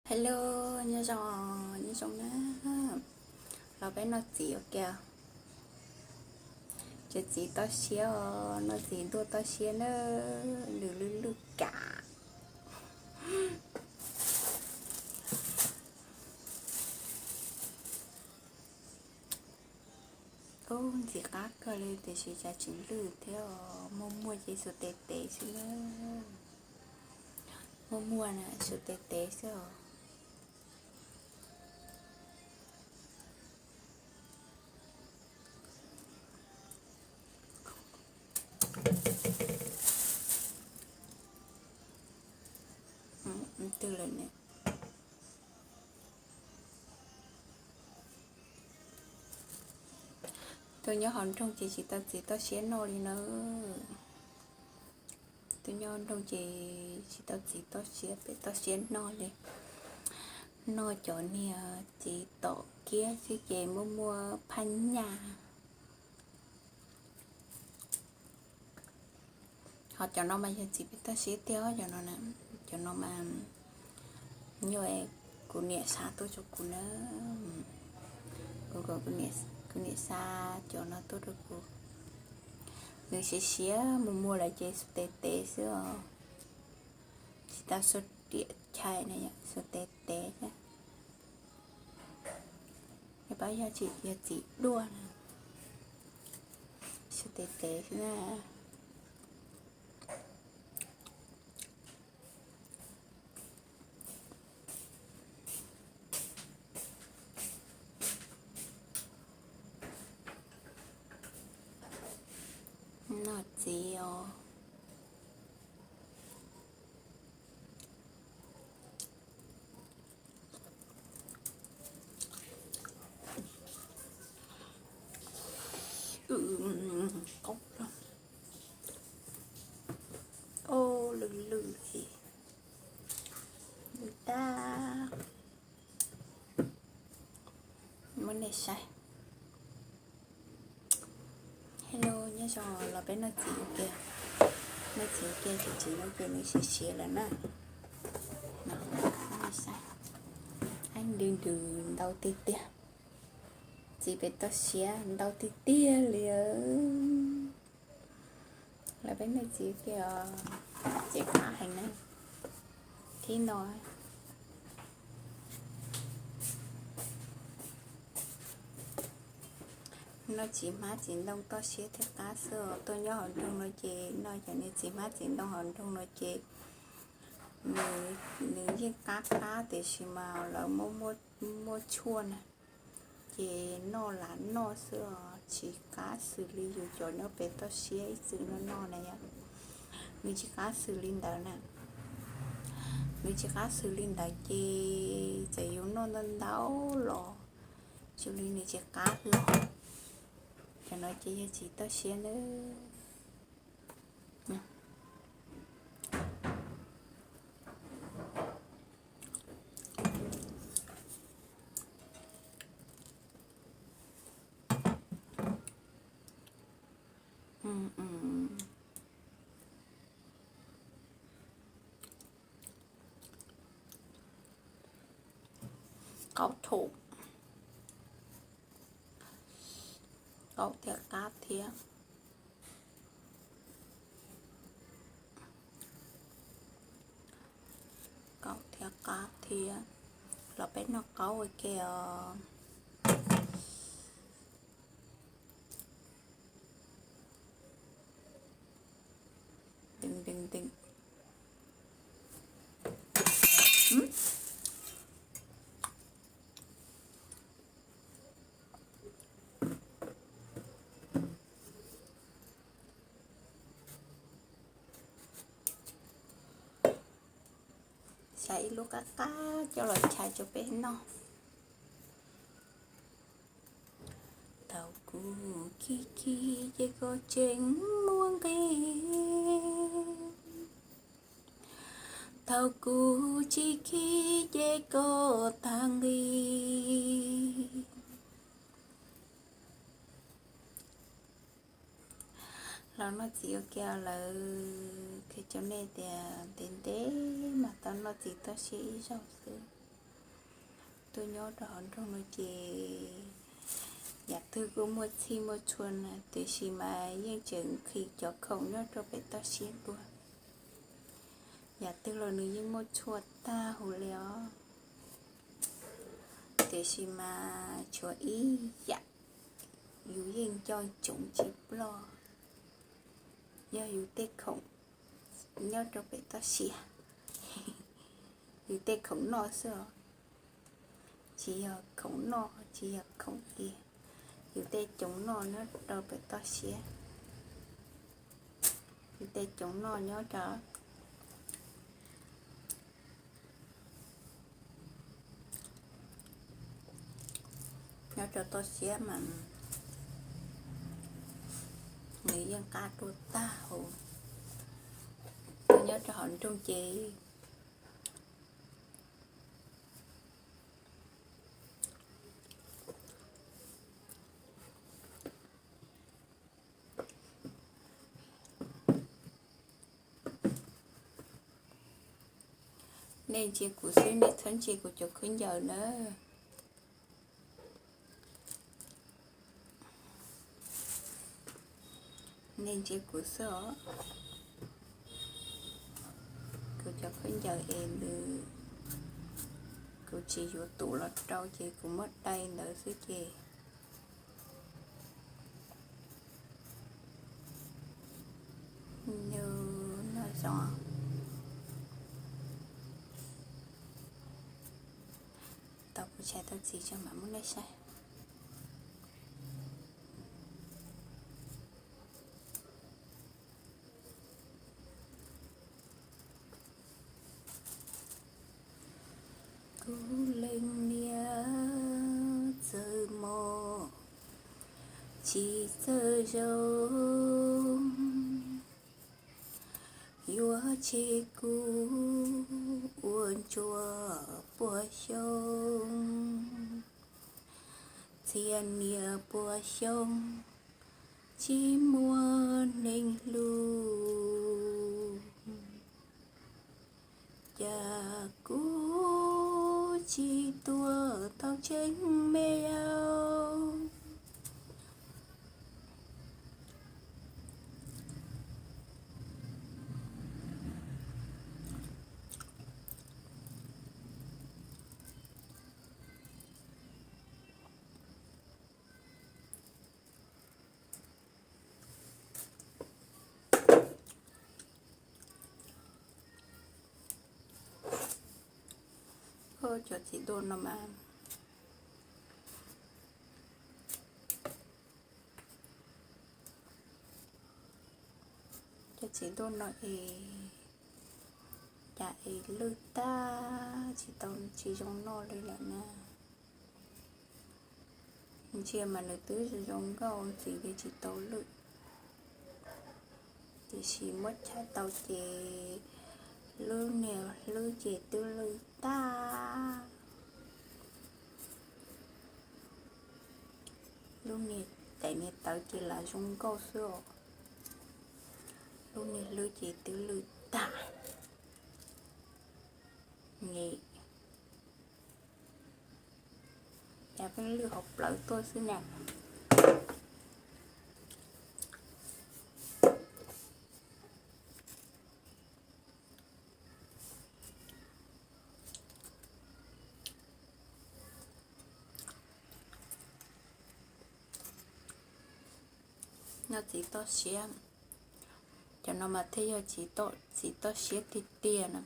Hello, nyob zoo, nyob zoo na. Los peb noj txiv ua ke. Tsev txiv toj siab os, noj txiv ntuj toj siab na, lwm lwj lwj kam. Ub, ntxim qab kawg li tiam sis cas tsis lwj thiab os, muaj muaj ces xuas tes tev xwb na. Muaj muaj na, xuas tes tev xwb os. Twg lawm ne? Tus nyob hauv nroog ces tsis tau txiv toj siab noj li na. Tus nyob nroog ces tsis tau txiv toj siab, pem toj siab noj li. Noj cov niag txiv tom kiab xwb ces muaj muaj phaj nyaj. Ho cov no mas yog txiv pem toj siab tiag cov no na. Cov no mas nyuaj, kuv niam xa tuaj rau kuv na. Kuv kom kuv niam xa cov no tuaj rau kuv. Nws siav siav mus muag lawm ces xuas tes tev xwb os. Tsis tau xuas riam chais na, xuas tes tev thiab. Yog pab yog tsis yog txiv duaj na, xuas tes tev xwb na. Noj txiv os. Ub, lwj lwj li, lwj tag. Muab nej saib. Hello, nyob zoo, los peb noj txiv ua ke. Noj txiv ua ke, txiv txiv no ces nws siav siav lawm na. Ntws ntws ntau tiag tiag. Txiv pem toj siab ntau tiag tiag li. Los peb noj txiv ua ke os. Txiv qab heev na. Thib no noj txiv hmab txiv ntoo toj siab thiab qab xwb os. Tuaj nyob hauv nroog no ces noj cov niag txiv hmab txiv ntoo hauv nroog no ces nws yeej qab qab tiam sis mas lawv muab tshuaj na, ces noj lam noj xwb os, tsis qab xws li yus cov nyob pem toj siab ib txwm noj noj na yom. Nws tsis qab xws li ntawd na. Nws tsis qab xws li ntawd ces txawm yus noj ntau ntau los xws li nws tsis qab hlo. Cov no ces yog txiv toj siab nawb. Qaub thum, qaub thiab qab thiab. Qaub thiab qab thiab. Los peb noj qaub ua ke os. Dees dees dees. Xav ib lub qab qab coj los chais rau peb noj. Thaum kuv khib khib ces koj tseem muaj nqis. Thaum kuv tsis khib ces koj tag nqis. Los noj txiv ua ke lawm, qhia rau nej tias ntev ntev mas tau noj txiv toj siab ib zaug xwb. Tuaj nyob rau hauv nroog no ces yam twg kuj muaj txhij muaj txhua na, tiam sis mas yeej tseem nqhis cov khoom nyob rau pem toj siab dua. Yam twg los nws yeej muaj txhua tag huv li os. Tiam sis mas tshuav ib yam yus yeej nco ntsoov tsis ploj, yog yus tej khoom nyob rau pem toj siab. Yus tej khoom noj xwb os, tsis yog khoom noj tsis yog khoom tiag, yus tej coov noj nyob rau pem toj siab. Yus tej coov noj nyob rau nyob rau toj siab mas nws yeej qab dua tag huv. Nyob rau hauv nroog ces nej ntsia kuv xwb, nej txhob ntsia kuv cov khaub ncaws na. Nej ntsia kuv xwb os. Kuv cov khaub ncaws es nws, kuv tsis yuav tus los rau ces kuv muab dai ntawd xwb ces nws noj zoo. Tau kuv tshais tau txiv tso mam muab nej saib. Kuv leej niam txawj mob tsis txawj zoo, yuav tseg kuv ua ntsuag puas xyoo, txhiab niam puas xyoo tsis muaj neeg hlub. Cas kuv tsis tuag tau tseeb me yau. Cov txiv duaj no mas, cov txiv duaj no es cas es lwj tag tsis tau tsis zoo noj li lawm na. Ntsia mas nws twb zoo nkauj ntxiv li tsis tau lwj, tiam sis muab chais tau ces lub niag hlwb ces twb lwj tag. Lub niag tais niag tawv ces lam zoo nkauj xwb os, lub niag hlwb ces twb lwj tag. Nws pheej lwj hauv plawv tuaj xwb na. Noj txiv toj siab, cov no mas thiaj yog txiv toj siab tiag tiag na.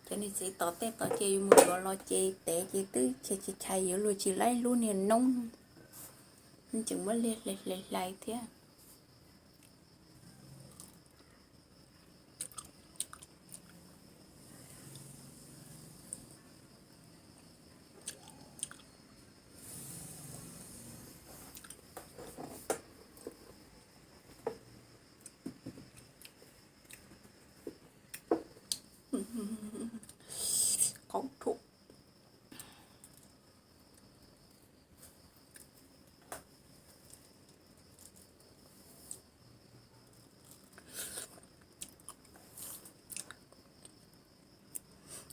Cov niag txiv tom tej tod ces yus mus yuav los ces tev ces twb chais chais yuav luag tsis laib lub niag noob, tseem muab liag hle hle hlais thiab. Qau thuam.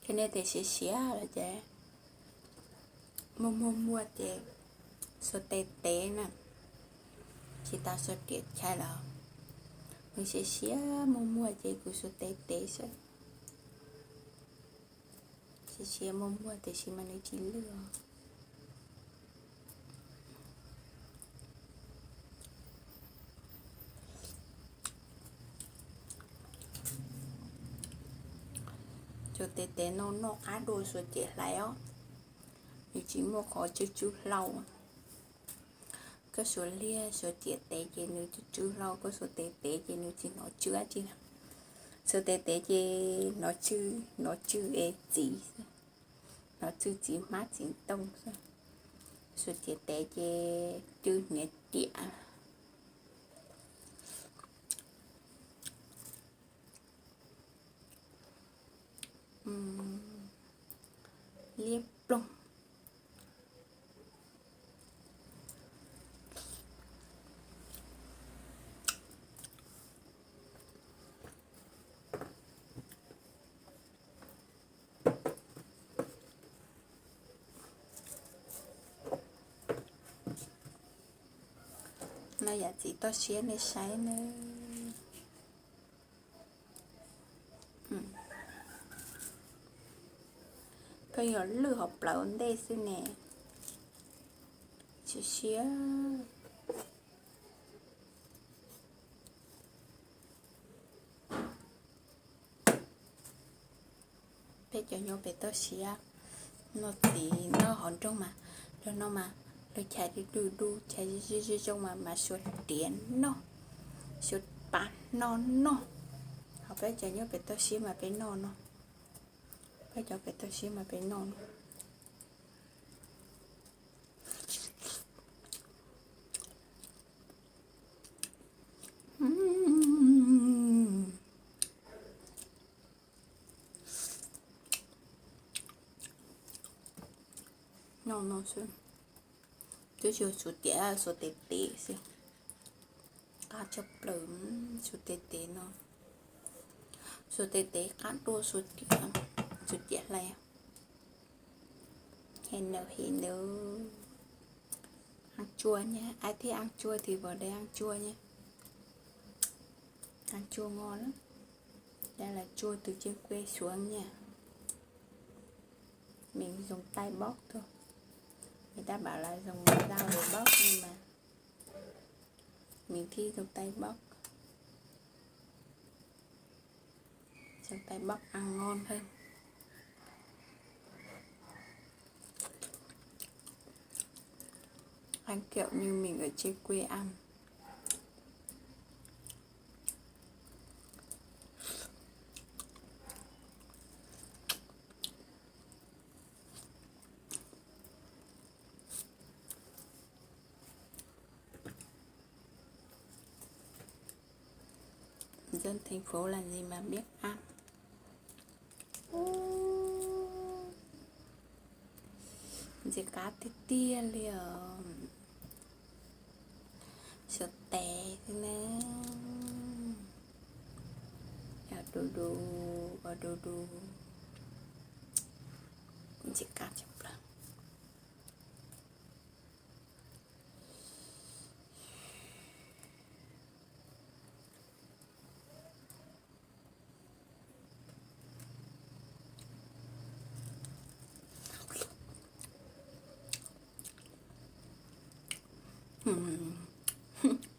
Ces nej tias siav siav lawm ces muaj muaj muaj ces xuas tes tev na, tsis tas xuas riam chais los. Nws siav siav muaj muaj ces kuv xuas tes tev xwb. Siav siav muaj muaj tiam sis mas nws tsis lwj os. Xuas tes tev no noj qab dua xuas ciam hlais os. Nws tsis muaj qhov tsw tsw hlau. Koj xuas liag xuas ciam tev ces nws tsw tsw hlau, koj xuas tes tev ces nws tsis hnov tsw dab tsi. Xuas tes tev ces hnov tsw, hnov tsw es txiv, hnov tsw txiv hmab txiv ntoo xwb. Xuas ciam tev ces tsw hniav ciam. Liab ploog. No yam txiv toj siab nej saib nawb. Koj yog lwj hauv plawv ua ntej xwb ne. Tsis siab. Peb cov nyob pem toj siab, noj txiv noj hauv nroog mas, luag no mas, luag chais du du du, chais zoo zoo mas, mas suav riam noj, suav pab noj noj. Ho peb cov nyob pem toj siab mas peb noj no. Peb cov pem toj siab mas peb noj no. Noj no xwb. Twb tsis xuas tiav, xuas tes tev xwb. Qab tshaj plaws, xuas tes tev no. Xuas tes tev qab dua xuas tiav, xuas tiav hlais. He nws he nws. Ăn chua nha, ai thích ăn chua thì vào đây ăn chua nha. Ăn chua ngon lắm. Đây là chua từ trên quê xuống nha. Mình dùng tay bóc thôi. Người ta bảo là dùng dao để bóc nhưng mà mình thích dùng tay bóc. Dùng tay bóc ăn ngon hơn. Ăn kiểu như mình ở trên quê ăn. Dân thành phố làm gì mà biết ăn. Ntxim qab tiag tiag li os. Xuas tes xwb na. Ua du du, ua du du. Ntxim qab tshaj plaws.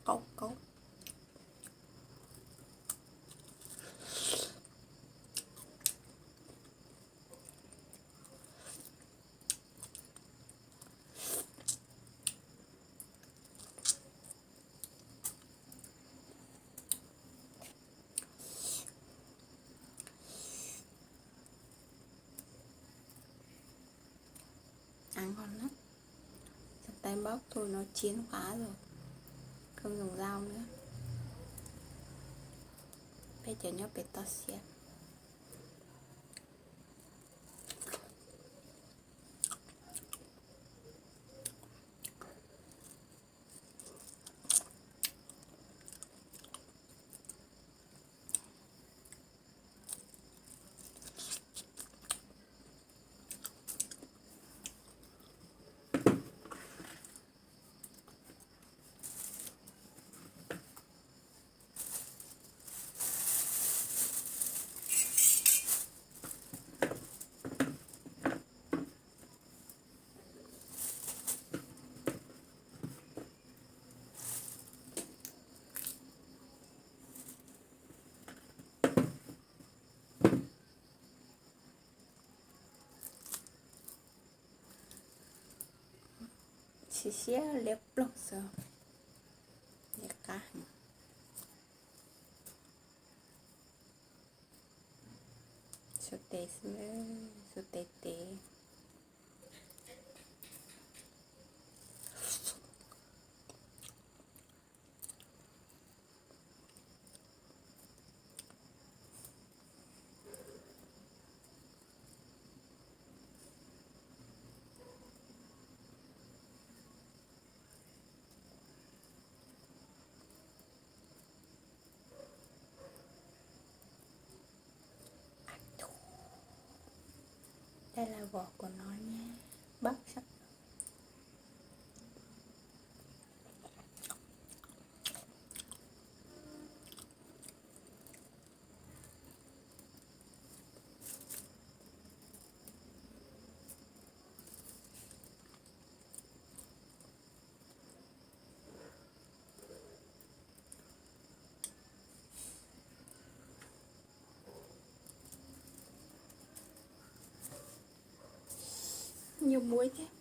Qaub qaub. Ăn ngon lắm. Dùng tay bóc thôi, nó chín quá rồi. Không dùng dao nữa. Peb cov nyob pem toj siab. Siav siav liab ploog xwb, qab heev. Xuas tes xwb, xuas tes tes. Daj las vos kuv no nyab npab sab. Nyuam muab thiab.